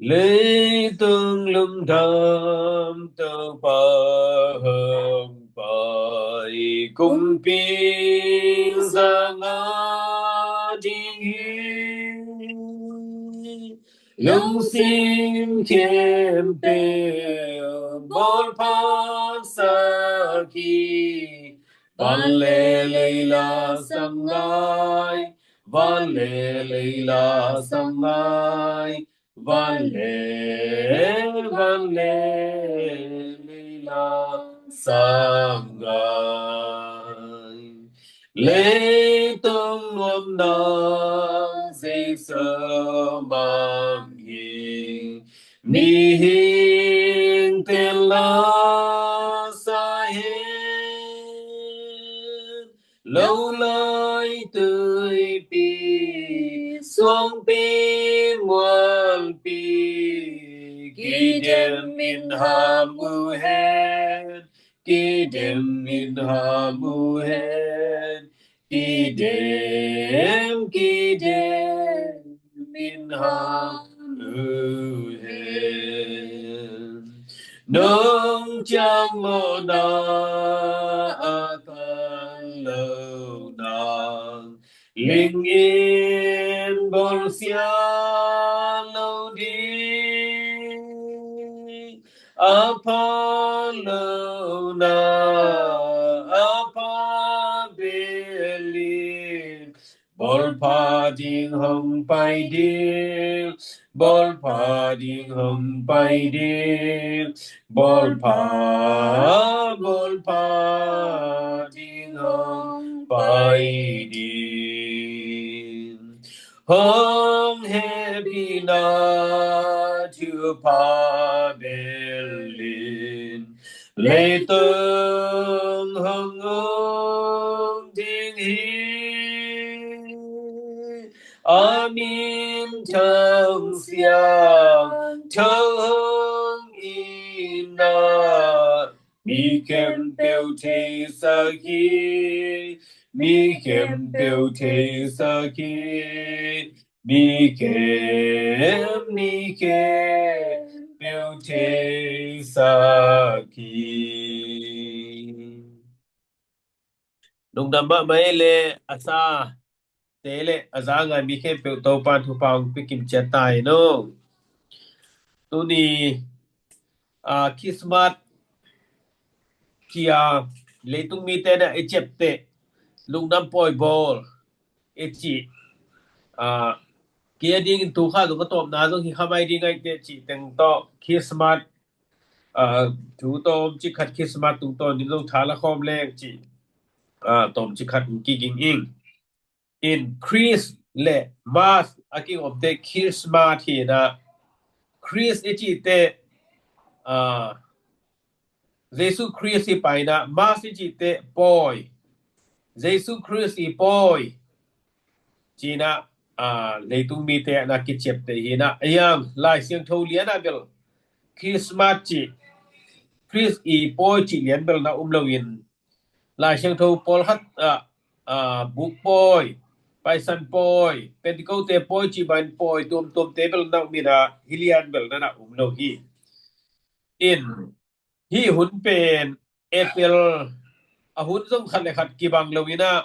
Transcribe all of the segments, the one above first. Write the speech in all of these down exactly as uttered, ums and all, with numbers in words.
Leitung lungdam Topa hong pai, kumpi zanga ding hi. Lungsim khempeuh bawlpha sak hi. Van le lei la sang lai, van le lei la sang lai, van le, van le lei la sang lai. Leitung nuamna Jesu mang hi, mihing ten la sa hen. Lo lai tuipi, suangpi mualpi, kidem in ham uh hen, kidem in ham uh hen, kidem, kidem in ham uh hen. Nong ciang mawhna a tan lo nang, ling in bawlsia lo ding. A pha lo na, a pha belin, bawlpha ding hong pai ding, bawlpha ding hong pai ding, bawlpha, bawlpha ding hong pai ding. Hong hehpihna thupha belin, leitung hong um ding hi. A min thang siangtho hong itna, mi khempeuh theisak hi, mi khempeuh theisak hi, mi khem, mi khempeuh theisak hi. Lungdam mahmah ei le a sa te le a za ngai mi khempeuh Topa'n thupha hong pia kim ciat ta hen aw. Tuni, ah, Christmas kia leitung mite na i ciapteh lungdam pawi bawl i cih, ah, kia dingin tu kha zong ka tawpna zong hi kha mai ding aih teh cih teng tawh Christmas, ah, thu tawmcik khat Christmas tungtawn in zong tha la khawm leng cih, ah, tawmcik khat in kiging ing. In Christ le Mass a kigawmte Christmas hi na, Christ i cihte, ah, Jesu Christ i paina, Mass i cihte pawi, Jesu Christ i pawi cina, ah, leitung mite na kiciapte hi na, a yang Lai Siangtho liana bel Christmas cih, Christ i pawi cih lian bel na um loin, Lai Siangtho pawlkhat ah, ah, buk pawi, paisan pawi, Pentecost pawi cih bangin pawi tuamtuamte bel na um hi na, hi lian bel na na um lo hi. In hih hun pen April a hun zong khat le khat kibang lo hi na,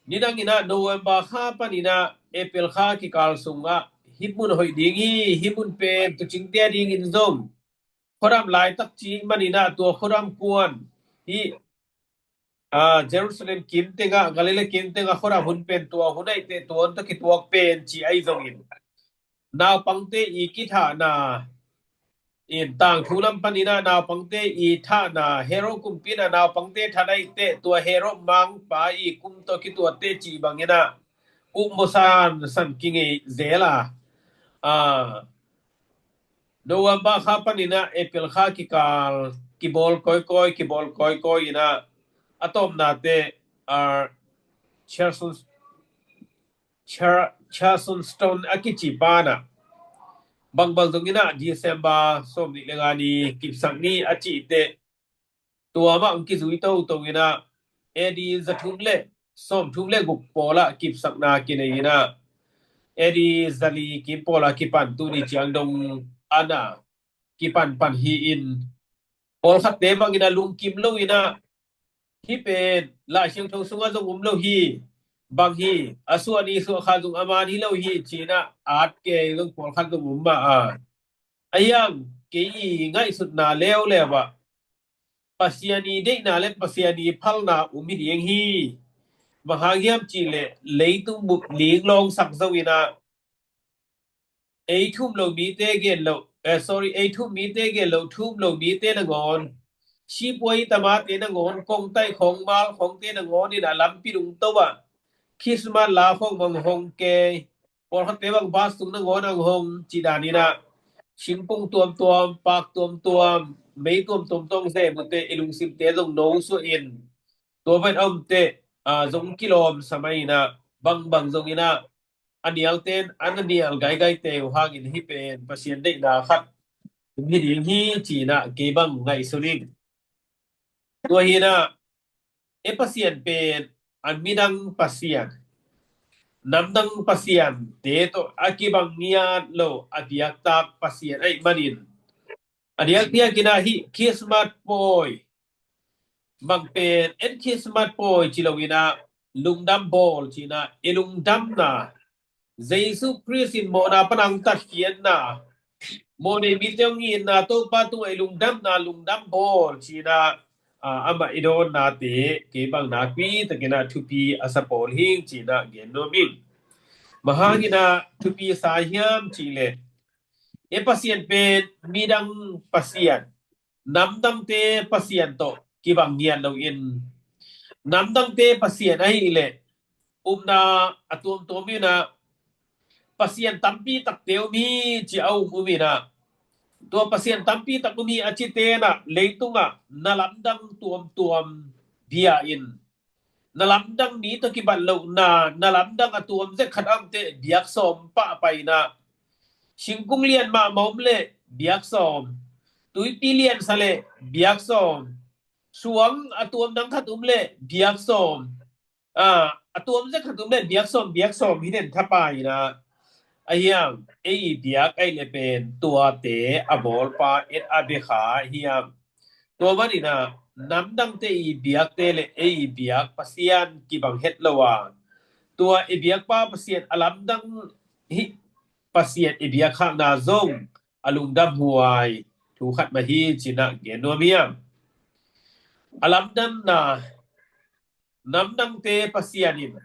nidang hi na November kha pan hi na April kha kikal sungah hih mun hoih ding hi, hih mun pen tuucingte a dingin zong khuadam laitak cih man hi na, tua khuadam kuan hi, ah, Jerusalem kim tengah, Galilee kim tengah khuadam hun pen tua hun aih teh tua hun tawh kituak pen cih ahi zongin, naupangte i kithahna in tangthu lam pan hi na, naupangte i thahna, Herod kumpi na naupangte that aih teh tua Herod mangpa i kum tawh kituatte cih bang hi na, upmawh sansan kingei zel a, ah, November kha pan hi na April kha kikal kibawl kawikawi, kibawl kawikawi hi na, a tawpna teh, ah, Charleston, Char-, Charleston a kici pa na, bangbang zong hi na December sawmnih le nga ni kipsak ni a cih teh, tua mah hong kizui toto hi na, A D zathum le sawmthum le guk pawlah kipsakna kinei hi na, Edi zali kim pawla kipan tuni ciang dong ana kipan pan hi in, pawlkhatte bangin a lungkim lo in a, hih pen Lai Siangtho sungah zong um lo hi, bang hi, a suah ni suah kha zong a man hi lo hi ci in a, at kei zong pawlkhat zong um mah a. A hiang kei i ngaihsutna leuleu ah Pasian i deihna le Pasian i phalna um hi ding hi. Bang hang hiam cih leh leitung bup ning lawngsak zo in a, ei thum lo mite gen lo, eh, sorry, ei thum mite gen lo, thum lo mite nangawn, sipuai tamate nangawn, kongtaih khawng, mal khawngte nangawn in a lampi lungto ah Christmas la khawng bang hong kei, pawlkhatte bang bus tung nangawn ang hong cih dan in a, singkung tuamtuam, pak tuamtuam, mei tuamtuam tawng ze mute i lungsimte zong no suah in, tua ven a umte, ah, zong kilawm sa mai in a, bangbang zong in a, a nialten an a nial gaigaite uh hangin hih pen Pasian deihna khat um hi ding hi ci in a, kei bang ngaihsun in. Tua hi in a, e Pasian pen a midang pasian, namdang pasiante tawh a kibang ngiat lo a biaktak Pasian ahih manin, a diakdiak in a hih Christmas pawi, bang pen en Christmas pawi ci lo in a, lungdam bawl ci in a, i lungdamna, Jesu Khrist in mawhna pan a hong tatkhiatna, mawhnei mite hong itna, Topa tungah i lungdamna, lungdam bawl ci in a, ah, amah i dawnnate kei bang nakpi takin a thupi a sa pawl hing ci in a gen nuam ing. Bang hangin a thupi sa hiam cih leh, e Pasian pen midang pasian, namdangte pasian tawh kibang ngiat lo in, namdangte pasian ahih leh upna a tuamtuam in a, pasian tampi takte um hi ci a um um in a, tua pasian tampi tak um hi a cite in a, leitungah na lamdang tuamtuam bia in, na lamdang mi tawh kibat lohna, na lamdang a tuam zek khat a umte biak sawm pah pai in a, singkung lian mahmah um leh biak sawm, tuipi lian sa leh biak sawm, suang a tuam dang khat um leh biak sawm, ah, a tuam zek khat um leh biak sawm, biak sawm hi den thapai in a, a hiang ei i biak ahih leh pen tuate a bawlpa et a bia kha hiam? Tua man in a namdangte i biakte le ei i biak Pasian kibang het lo a, tua i biakpa Pasian a lamdang hi, Pasian i biak khakna zong a lungdam huai, thu khat mah hi ci in a gen nuam hiam? A lamdanna, namdangte Pasian in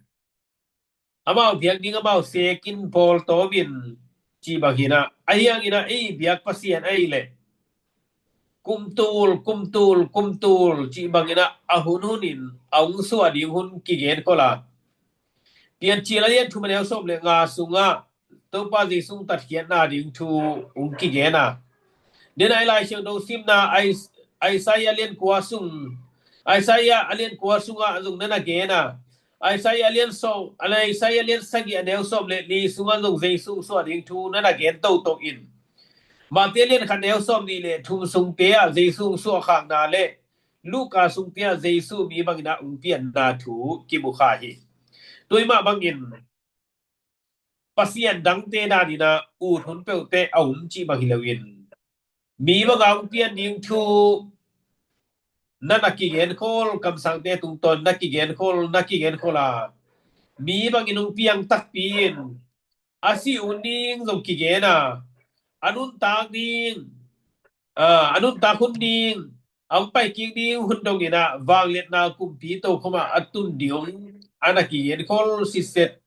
amau biak ding amau sekin bawltawm in cih bang hi in a, a hiang in a ei biak Pasian ahih leh kumtul, kumtul, kumtul cih bang in a, a hun hun in a hong suah ding hun kigen khol a. Piancil a lian thum a neu sawm le nga sungah Topa Jesu hong tatkhiatna ding thu hong kigen a. Den a i Lai Siangtho simna Is-, Isaiah lian kua sung, Isaiah a lian kua sungah zong na na gen a. Isaiah lian sawm, Isaiah lian sagih a neu sawm le li sungah zong Jesu hong suah ding thu na na gen toto in. Matthai lian khat neu sawm nih le thum sungte ah Jesu hong suah khakna le Luka sungte ah Jesu mi bangin a hong pianna thu kimu kha hi. Tua mah bangin Pasian dangte dan in a ut hun peuhte a um cih bang hi lo in, mi bang a hong pian ding thu na na kigen khol, kamsangte tungtawn na kigen khol, na kigen khol a, mi bangin hong piang takpi in a si hun ding zong kigen a, a nuntak ding, a, a nuntak hun ding, a hong pai kik ding hun dong in a, vangliatna kumpi tokhom ah a tun ding hong a na kigen khol sitset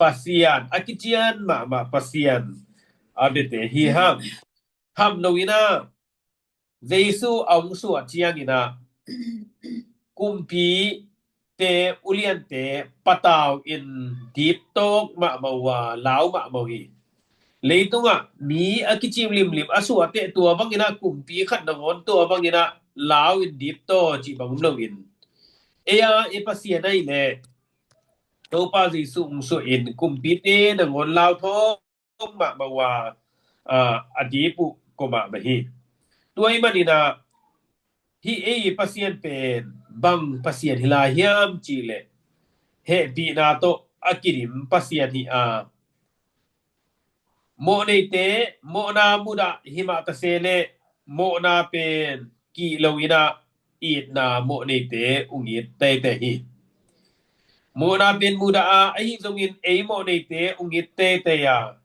Pasian, a kician mahmah Pasian a biate hi hang. Tham lo in a, Jesu a hong suah ciangin a, kumpite, uliante patau in diptawk mahmah uh a, lau mahmah uh hi. Leitungah mi a kicim limlim a suah teh tua bangin a kumpi khat nangawn tua bangin a lau in diptaw cih bang um lo in, ei a i Pasian ahih leh Topa Jesu hong suah in kumpite nangawn lau thawng mahmah uh a, a dip uh kua mahmah hi. Tua ahih manin a, hih ei Pasian pen bang Pasian hi lai hiam cih leh hehpihna tawh a kidim Pasian hi a, Mawhneite mawhna mudah himah tase leh mawhna pen kih lo in ah itna mawhneite ung it teitei hi. Mawhna pen mudah a ahi zongin ei mawhneite ung it teitei a,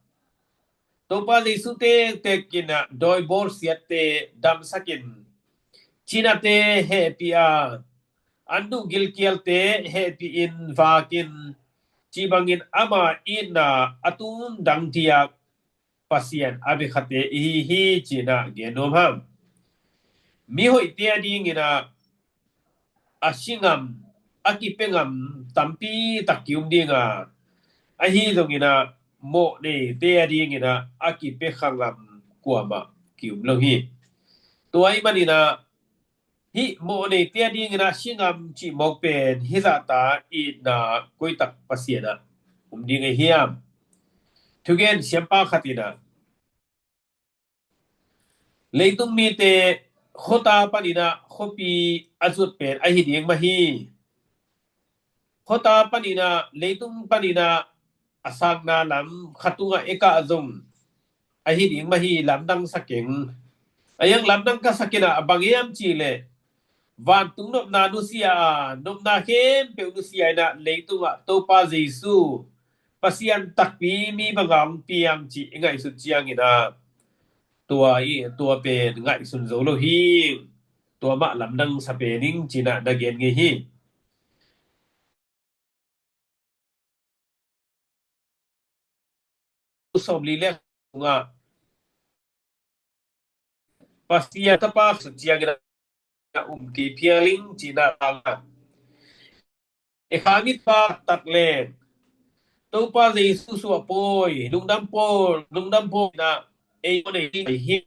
Topa Jesu tektek in ah dawi bawlsiatte damsak in, cinate hehpih a, an duh gilkialte hehpih in vak in, cih bangin ama itna a tum dang tiak Pasian a biakhate ihi hi, ci-in ah gen nuam hang. Mihoihte a dingin ah a si ngam, a kipia ngam tampi tak ki-um ding a, ahi zongin ah mawhneite a dingin ah a kipia kha ngam kuamah ki-um lo hi. Tua ahih manin ah hih mawhneite a dingin ah si ngam cih mawk pen hih zahta itna koi tak Pasian ah um ding ahi hiam? Thugen siampa khat in ah, leitung mite khuata panin ah khuapi a zuat pen ahi ding mah hi. Khuata panin ah, leitung panin ah a sakna lam khatungah i kah zong ahi ding mah hi, lamdang sa keng. A hiang lamdang ka sa kei in ah, a bang hiam cih leh vantung nopna nusia a, nopna khempeuh nusia in ah leitungah Topa Jesu Pasian takpi mi banga hong piang cih i ngaihsut ciangin ah tua i, tua pen ngaihsun zo lo hi. Tua mah lamdang sa pen ing, ci-in ah na gen ngei hi. Sawmli le sungah Pasian Tapa ciangin a um kei phial ing, ci-in ah i kha mit pa tak leng Topa Jesu suah pawi, lungdam pawi, lungdam pawi in ah ei ko nei hi.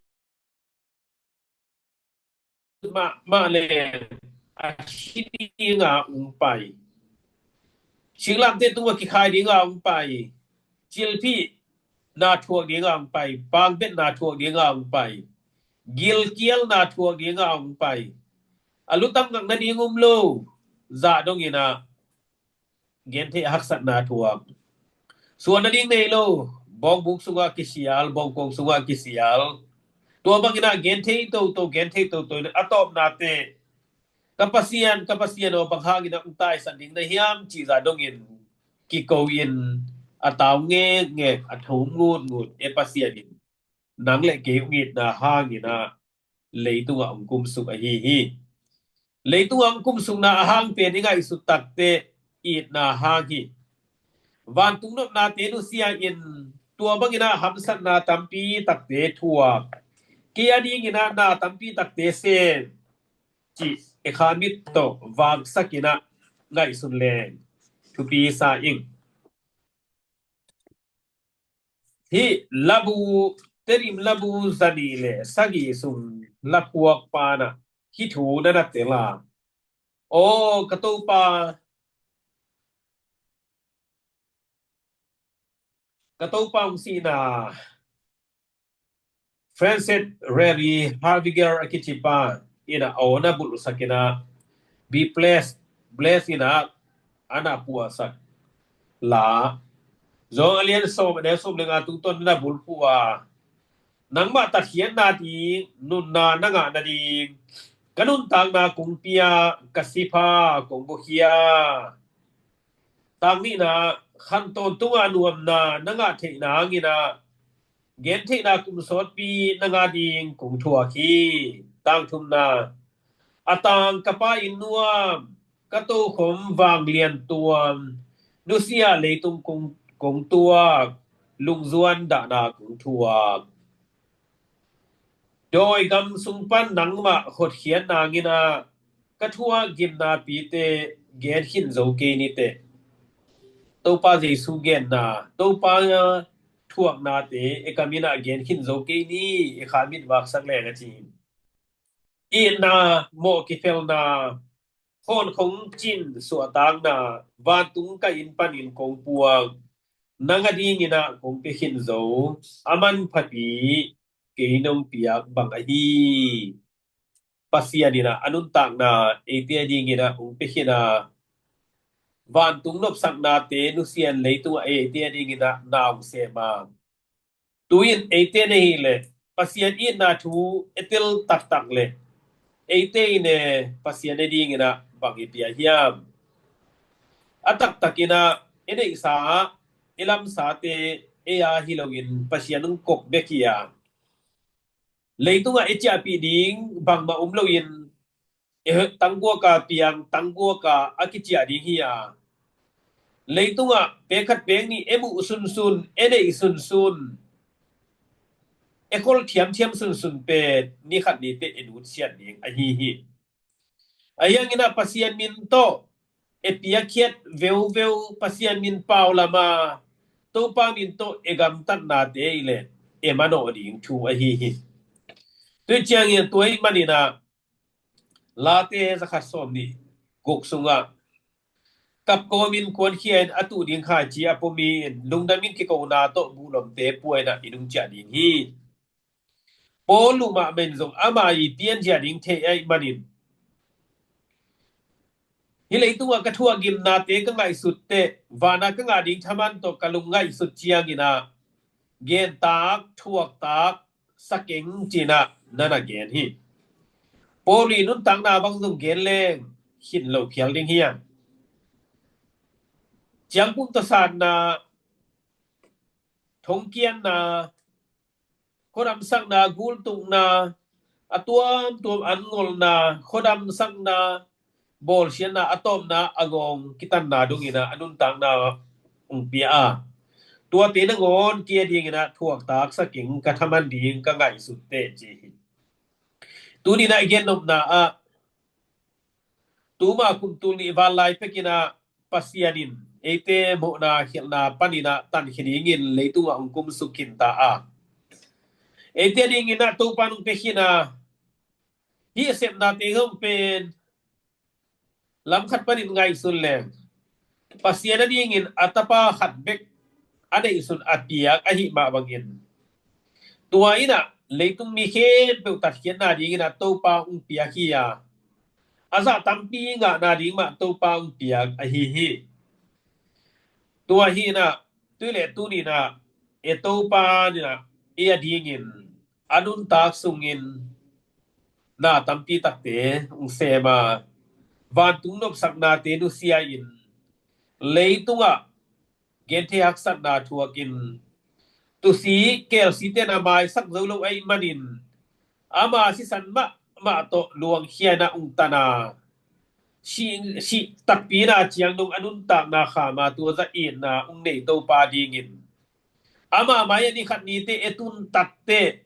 Mah, mah le a si dinga ung pai. Singlamteh tungah kikhai dinga ung pai. Cilphih na thuak dinga ung pai. Pangbet na thuak dinga ung pai. Gilkial na thuak dinga ung pai. A lutang ngak nading um lo. Zah dongin ah gentheih haksatna thuak. Suan nading nei lo, bawngbuk sungah kisial, bawngkong sungah kisial. Tua bangin ah genthei toto, genthei toto in a tawpna teh, ka Pasian, ka Pasian aw, bang hangin ah ung taisan ding na hiam, cih zah dongin kiko in a tau ngekngek, a thum ngutngut, e Pasian in nang le kei ung itna hangin ah leitungah ung kumsuk ahi hi. Leitungah ung kumsukna a hang pen i ngaihsut tak teh itna hang hi. Vantung nopnate nusia in tua bangin ah hamsatna tampi takte thuak, kei a dingin ah na tampi takte sem, cih i kha mit tawh vaksak in ah ngaihsun leng thupi sa ing. Hih labu, Tedim labu zanih le sagih sung laphuak pan ah hih thu na na tel a, aw ka Topa, ka Topa hong sihna, Francis Raleigh Havigal a kici pa in ah aw na bulhsak in ah, be blessed, blessed in ah a na puahsak la, John a lian sawm, a neu sawm le nga tungtawn na bulphuh a, nangmah tatkhiatna ding nunna na ngah nading ka nuntakna kong pia, ka sipha kong bukhia. Tang nihna, khan tawntungah nuamna na ngah theih nangin ah gentheihna kum sawtpi na ngah ding kong thuak hi. Tang thumna, a tang ka Pa inn nuam, ka tokhom vanglian tuam, nusia leitung kong, kong tuak, lungzuan dahna kong thuak. Dawi gam sung pan nangmah hotkhiat nangin ah ka thuak gimna pite gen khin zo kei ni teh. Topa Jesu genna, Topa thuaknate e ka min ah gen khin zo kei ni, e kha mit vaksak leng a ci. Itna, mawh kifelna, khawnkhong cin suahtakna, vantung ka inn panin kong puak, nang a dingin ah kong pia khin zo, a manphapi kei nong piak bang ahi. Pasian in ah a nuntakna eite a dingin ah hong pia khin a, vantung nopsaknate nusia in leitungah eite a dingin ah na hong sem a, Tu-in eite na hih leh Pasian itna thu i tel taktak leh eite in Pasian i dingin ah bang i pia hiam? A taktakin ah i neihsa, i lamsate ei a hi loin Pasian hong kop bek hi a, leitungah i ciahpih ding bangmah om loin, i tangguaka piang, tangguaka a kiciah ding hi a, leitungah pek khat pek nih i muh sunsun, i neih sunsun, i khol thiamthiam sunsun pen ni khat ni teh i nutsiat ding ahi hi. Ahi hangin ah Pasian min tawh i piakkhiat veuveu, Pasian min pau lama Topa min tawh i gamtatnate i leh i manawh ding thu ahi hi. Tua ciangin tua ahih manin ah Late zakhat sawmnih guk sungah, kap kawmin kuankhia in a tuh ding khaici a pom in, lungdamin kikona tawh buhlomte pua in ah i nungciah ding hi. Paul uh mahmah in zong ama i pianzia ding thei ahih manin, hih leitungah ka thuak gimnate ka ngaihsut teh, vanah ka ngah ding thaman tawh ka lung ngaihsut ciangin ah gentak, thuaktak sa keng ci-in ah na na gen hi. Paul i nuntakna bang zong gen leng khin lo phial ding hi a, ciangpum tawh satna, thongkiatna, khuadamsakna, gultukna, a tuamtuam an ngolna, khuadamsakna, bawlsiatna, a tawpna, a ngawng kitanna dongin ah a nuntakna hong pia a, tuate nangawn kei a dingin ah thuaktak sa keng, ka thaman ding ka ngaihsut teh ci hi. Tuni-in ah i gennopna ah, tuma kum tul nih val lai pekin ah Pasian in eite mawhna khialhna panin ah tankhia dingin leitungah hong kumsuk khin ta a, eite dingin ah Topa in hong pia khin a, hih a sepnate zong pen lam khat panin ngaihsun leng, Pasian a dingin a Tapa khat bek a neihsun a piak ahih mah bangin, tua in ah leitung mi khempeuh tatkhiatna dingin ah Topa hong piak hi a, a zah tampi ngahna ding mah Topa hong piak ahi hi. Tua hi in ah, tu leh tuni-in ah i Topa in ah i a dingin a nuntak sungin na tampi takte hong sem a, vantung nopsaknate nusia in, leitungah genthei haksatna thuakin, tusi kelsite na maisak zo lo ahih manin, ama sisan mahmah tawh luangkhia in ah hong tan a, sih, sih takpi in ah ciang dong a nuntakna kham a, tua zah itna hong nei Topa dingin, ama mai-ah ni khat ni teh i tun tak teh,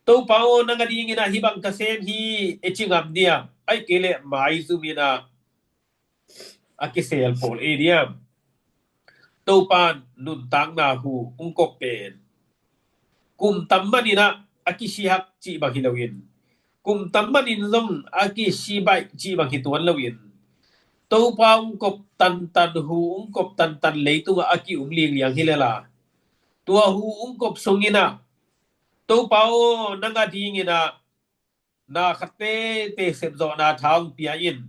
Topa aw, nang a dingin ah hih bang ka sem hi, i ci ngam diam? Ahih kei leh maizum in ah a kisel pawl ei diam? Topa in nuntakna hu hong kop pen kum tam manin ah a kisihak cih bang hi loin, kum tam manin zong a kisibaih cih bang hi tuan loin, Topa hong kop tantan, hu hong kop tantan leitungah a ki-um liangliang hi lel a, tua hu hong kop sungin ah, Topa aw, nang a dingin ah na khat teitei sepzawhna tha hong pia in.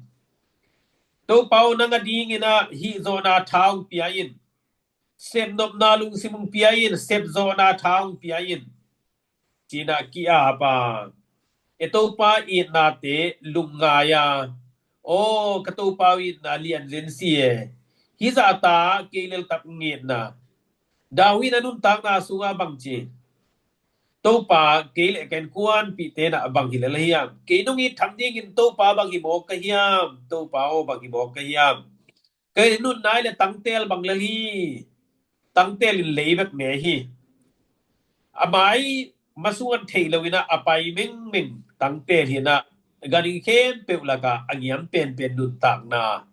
Topa aw, nang a dingin ah hihzawhna tha hong pia in. Sepnopna lungsim hong pia in, sepzawhna tha hong pia in, ci-in ah ki-ap a, i Topa itnate lungngai a, aw, ka Topa aw, itna lian zen si e. Hih zahta kei leltak hong itna. David in a nuntakna sungah bang ci? Topa, kei leh ka innkuanpihte in ah bang hi lel hiam? Kei nong it tham dingin Topa bang hi mawk ka hiam? Topa aw, bang hi mawk ka hiam? Ka nunna leh tangtel bang lel hi. Tangtel in lei bek me hi. A mai masuan thei loin ah a pai mengmeng tangtel hi in ah, ganhing khempeuh lakah a ngiam penpen nuntakna,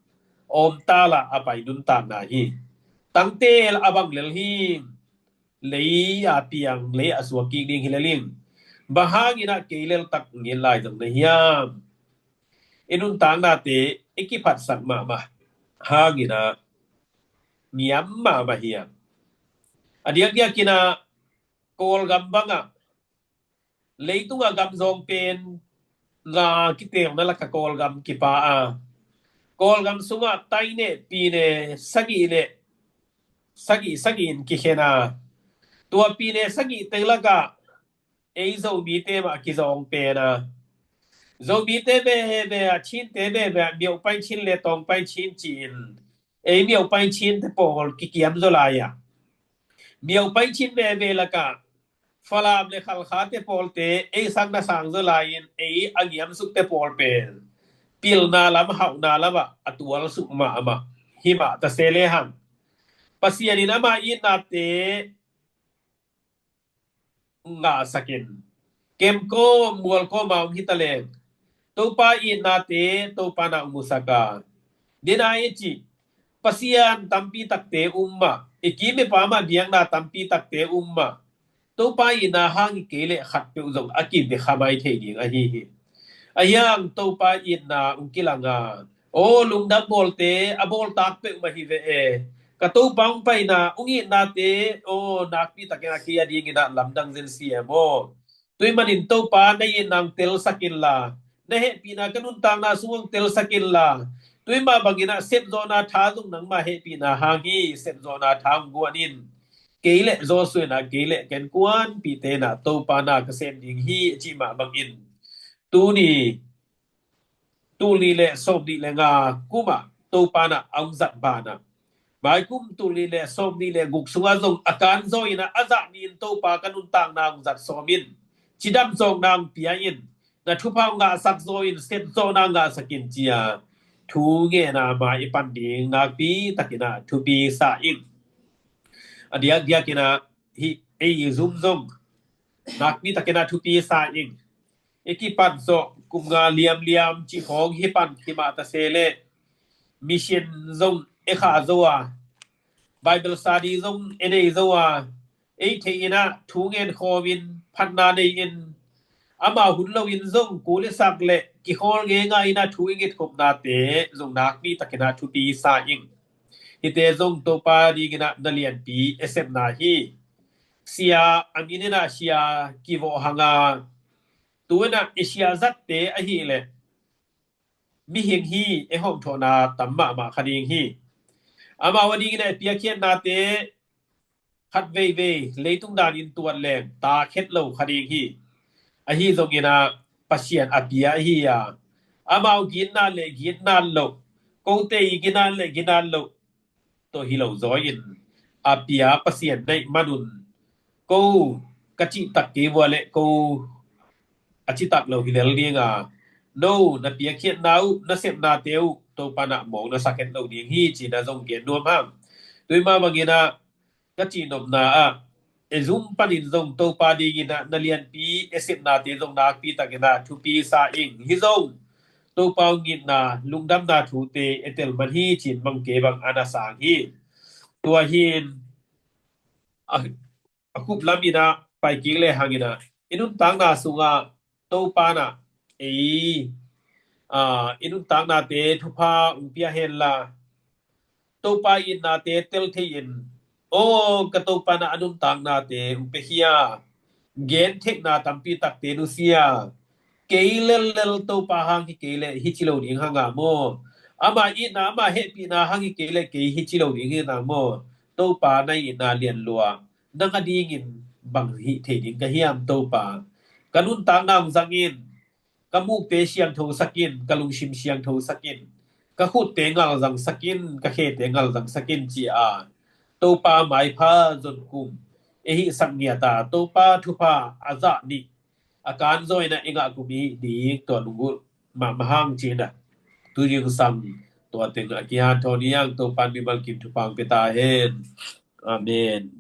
awmtal ah a pai nuntakna hi. Tangtel a bang lel hi. Lei a piang, lei a suak kik ding hi lel ing. Bang hangin ah kei leltak ngen lai zong na hiam? I nuntaknate i kiphatsak mahmah hangin ah ngiam mahmah hiam? A diakdiakin ah Kawlgam bangah, leitungah gamzawng pen nga kiteelna lakah Kawlgam kipha a, Kawlgam sungah taineh pineh sagih leh sagih sagih in kikhen a, Tua pine sagih teng lakah ei Zomite mah kizawng pen a, Zomite veve a, Chinte veve a, Myopai Chin le Tawngpai Chin ci-in ei Myopai Chinte pawl kikiam zaw lai a, Myopai Chin veve lakah Falam le Khalkhate pawlte ei sang na sang zaw lai-in ei a ngiamsukte pawl pen pilna lam, hauhna lamah a tualsuk mahmah. Himah ta se lehang Pasian in ama itnate ngahsakin, kemkawm mualkawm a om hitaleng, Topa itnate Topa na musak a, dena i cih Pasian tampi takte um mah, i kim i pam a biakna tampi takte um mah, Topa itna hang hi kei leh khatpeuh zong a kim i khamai thei ding ahi hi. Ahiang Topa itna ung kilang a, aw lungdam bawlte a bawltak peuhmah hi ve e. Ka Topa ung paina, ung itnate aw nakpi takin a kei a dingin a lamdang zen si e maw? Tui manin Topa na itna ung telsak inla, na hehpihna ka nuntakna sung ung telsak inla, tui mah bangin a sepzawhna tha zong nangmah hehpihna hang hi, sepzawhna tha ung guan in. Kei le Joshua in a, kei le ken kuanpihte in a Topa na ka sem ding hi, a cih mah bangin tuni tulnih le sawmnih le nga kum a Topa na a ung zat banah, maikum tulnih le sawmnih le guk sungah zong a kanzaw in a, a zah ni-in Topa ka nuntakna ung zat sawm in, cidam zawkna ung pia in, na thupha ung ngahsak zaw in, sepzawhna ngahsak in ci-a thu ngen a mai i pan ding nakpi takin a thupi sa ing. A diakdiakin a hih ei Zoom zong nakpi takin a thupi sa ing. I kipat zawh kum nga liamliam cih khawng hi pan himah ta se leh mission zong e kha zo a, Bible study zong e nei zo a, ei theih in a thu ngen khawm in phatna nei in, ama hun lo in zong kul i sak le kikhawl ngeingai in a thu i ngetkhopnate zong nakpi takin a thupi sa ing. Hite zong Topa dingin a na lianpi e sepna hi. Sia a min in a sia kivawh hang a, tu in a i sia zatte ahih leh mihing hi, e hawmthawhna tam mahmah kha ding hi. Amau a dingin a i piakkhiatnate khat veivei leitung danin tuat leng ta khet lo kha ding hi. Ahi zongin a Pasian a pia ahi a, amau ginat le ginat loh, kote i ginat le ginat loh tawh hi lo zaw in, a pia Pasian neih manun ko ka cihtak kei vua le ko a citak lo hi lel ding a, no na piakkhiatna uh, na sepnate uh Topa na mawk na sak het lo ding hi, ci-in a zong gen nuam hang. Tui mah bangin a ka cihnopna ah e Zoom panin zong Topa dingin a na lianpi e sepnate zong nakpi takin a thupi sa ing. Hi zong Topa ung itna lungdamna thute e tel man hi, ci-in mang kei bang a na sang hi. Tua hin a, a khup lam in a pai kik le hang in a i nuntakna sungah Topa na ei a i nuntaknate thupha ung pia hen la, Topa itnate tel thei in, aw ka Topa na a nuntaknate ung pia hi a, gen theihna tampi takte nusia. Kei lellel Topa hang hi kei leh hi ci lo ding hang a maw? Ama itna, ama hehpihna hang hi kei leh kei hi ci lo ding hang a maw? Topa na itna lian lua, nang a dingin bang hih thei ding ka hiam Topa? Ka nuntakna ung zang in, ka mukte siangtho sak in, ka lungsim siangtho sak in, ka khutte ngalzang sak in, ka khete ngalzang sak in ci-a Topa maipha zon kum e hih sak ngiat a, Topa thupha a zah nih a kanzaw in a i ngah kum i hih ding tua lunggulh mahmah hang ci-in a tu ding sang tua teng a kihanthawn hi hang. Topa in mimal kim thupha ung pia ta hen. Amen.